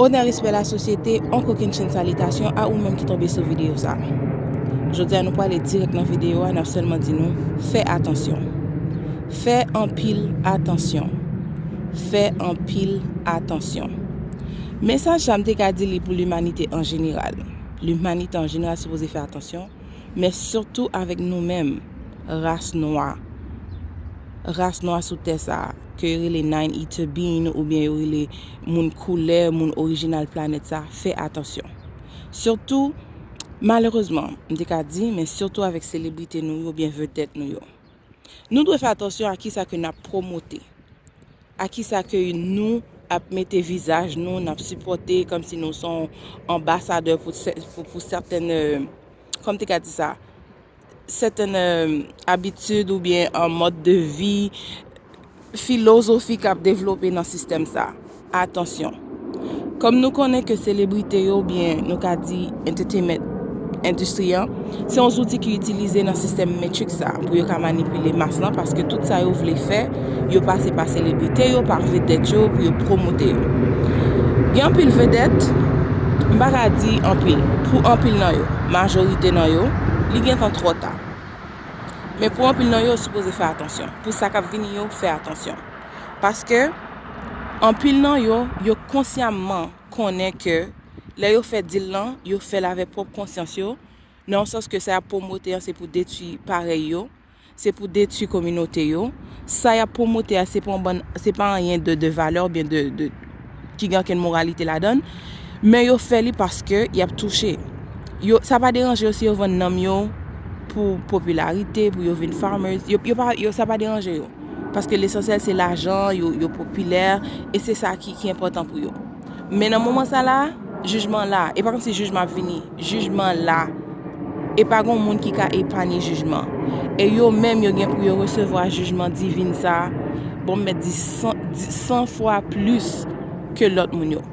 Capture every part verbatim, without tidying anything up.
Onè, respè, lasosyete, on kokennchenn salitasyon a ou menm ki tonbe sou videyo sa. Jodi a nou prale dirèk nan videyo a, n ap sèlman di nou, fè atansyon. Fè anpil atansyon. Fè anpil atansyon. Mesaj sa m te ka di li pou limanite an jeneral. Limanite an jeneral sipoze fè atansyon, men sitou avèk nou menm, ras nwa. Ras nwa sou tè sa, ke yo rele nine ether being oubyen yo rele moun koulè, moun orijinal planèt sa, fè atansyon. Sitou, malerezman, m te ka di, men sitou avèk selebrite nou yo oubyen vedèt nou yo. Nou dwe fè atansyon a kisa ke n ap pwomote, a kisa ke nou ap mete vizaj nou, n ap sipòte, kòmsi nou se yon anbasadè pou sè-, pou, pou sètèn, euh, kòman m te ka di sa, sètèn, euh, abitid oubyen, euh, mòd de vi, filozofi k ap devlope nan sistèm sa. Atansyon. Kòm nou konnen ke selebrite yo, oubyen nou ka di entertainment industry an, se yon zouti ki itilize nan sistèm Matrix sa pou yo ka manipile mas lan, paske tout sa yo vle fè, yo pase pa selebrite yo, pa vedèt yo, pou yo pwomote yo. Gen anpil vedèt, m pa ka di anpil, pou anpil nan yo, majorite nan yo, li gentan twò ta. Men pou anpil nan yo, yo sipoze fè atansyon. Pou sa k ap vini yo, fè atansyon. Paske anpil nan yo, yo konsyamman konnen ke lè yo fè deal lan, yo fè l avèk pwòp konsyans yo, nan yon sans ke sa y ap pwomote an se pou detwi parèy yo, se pou detwi kominote yo. Sa y ap pwomote a, se pa yon bann, se pa anyen de, de valè oubyen de, de, ki gen okenn moralite ladan l, men yo fè li paske y ap touche. Yo, sa pa deranje yo si yo vann nanm yo pou popilarite, pou yo vin famous. Yo, yo pa, yo, sa pa deranje yo. Paske lesansyèl se lajan, yo, yo popilè, e se sa ki, ki enpòtan pou yo. Men nan moman sa la, jijman la. E pa kòmsi jijman ap vini. Jijman la. E pa gen moun ki ka epanye jijman. E yo menm, yo gen pou yo resevwa jijman divin sa, bon, m mèt di san, di san fwa plis ke lòt moun yo.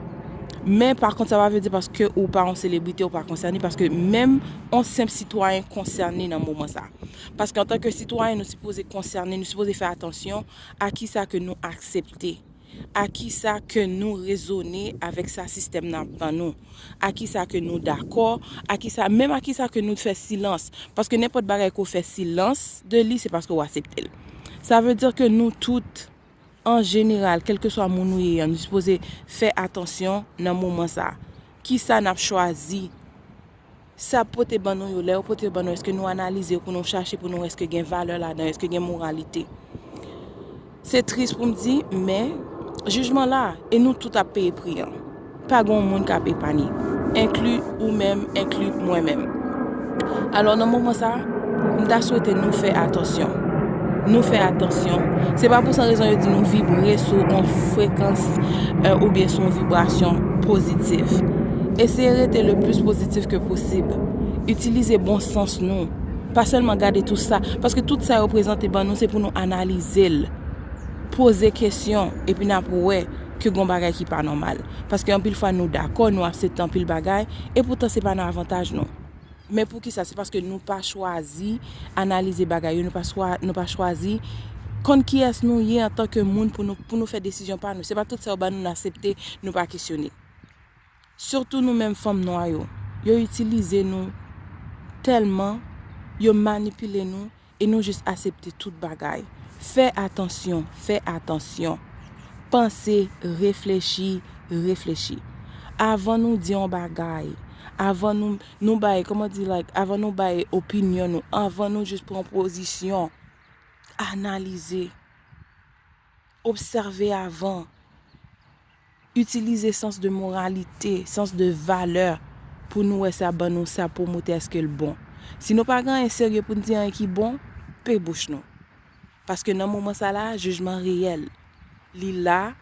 Men, pa kont, sa pa vle di paske ou pa yon selebrite, ou pa konsène, paske menm yon senp sitwayen konsène nan moman sa. Paske antanke sitwayen, nou sipoze konsène, nou sipoze fè atansyon a kisa ke nou aksepte, a kisa ke nou rezone avèk sa sistèm nan ap ban nou, a kisa ke nou dakò, a kisa, menm a kisa ke nou fè silans. Paske nenpòt bagay ke w fè silans de li, se paske w aksepte l. Sa vle di ke nou tout, an jeneral, kèlkeswa moun ou ye an, nou sipoze fè atansyon nan moman sa. Kisa n ap chwazi? Sa ap pote ban nou yo, lè yo pote ban nou, èske nou analize yo pou nou chache pou nou wè èske gen valè ladan, èske gen moralite? Se tris pou m di, men jijman la, e nou tout ap peye pri an. Pa gen yon moun k ap epanye, enkli ou menm, enkli mwen menm. Alò, nan moman sa, m ta swete nou fè atansyon. Nou fè atansyon. Se pa pou san rezon yo di nou vibre sou yon frekans, euh, oubyen sou yon vibrasyon pozitif. Eseye rete le plis pozitif ke posib. Itilize bon sans nou. Pa sèlman gade tout sa. Paske tout sa yo prezante ban nou, se pou nou analize l. Poze kesyon, epi n ap wè ke gon bagay ki pa nòmal. Paske anpil fwa nou dakò, nou aksepte anpil bagay, e poutan se pa nan avantaj nou. Men poukisa? Se paske nou pa chwazi analize bagay yo, nou pa chwa-, nou pa chwazi konn kiyès nou ye antanke moun pou nou, pou nou fè desizyon pa nou. Se pa tout sa yo ban nou, n aksepte, nou pa kesyone. Sitou nou menm fanm nwa yo. Yo itilize nou tèlman, yo manipile nou, e nou jis aksepte tout bagay. Fè atansyon, fè atansyon. Panse, reflechi, reflechi. Avan nou di yon bagay, avan nou, nou bay, kòman di, like, avan nou bay opinyon nou, avan nou jis pran pozisyon, analize, obsève avan. Itilize sans de moralite, sans de valè, pou nou wè sa ban nou sa, pwomote èske l bon. Si nou pa gen anyen serye pou n di, anyen ki bon, pe bouch nou. Paske nan moman sa la, jijman reyèl. Li la,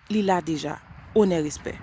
li la deja. Onè, respè.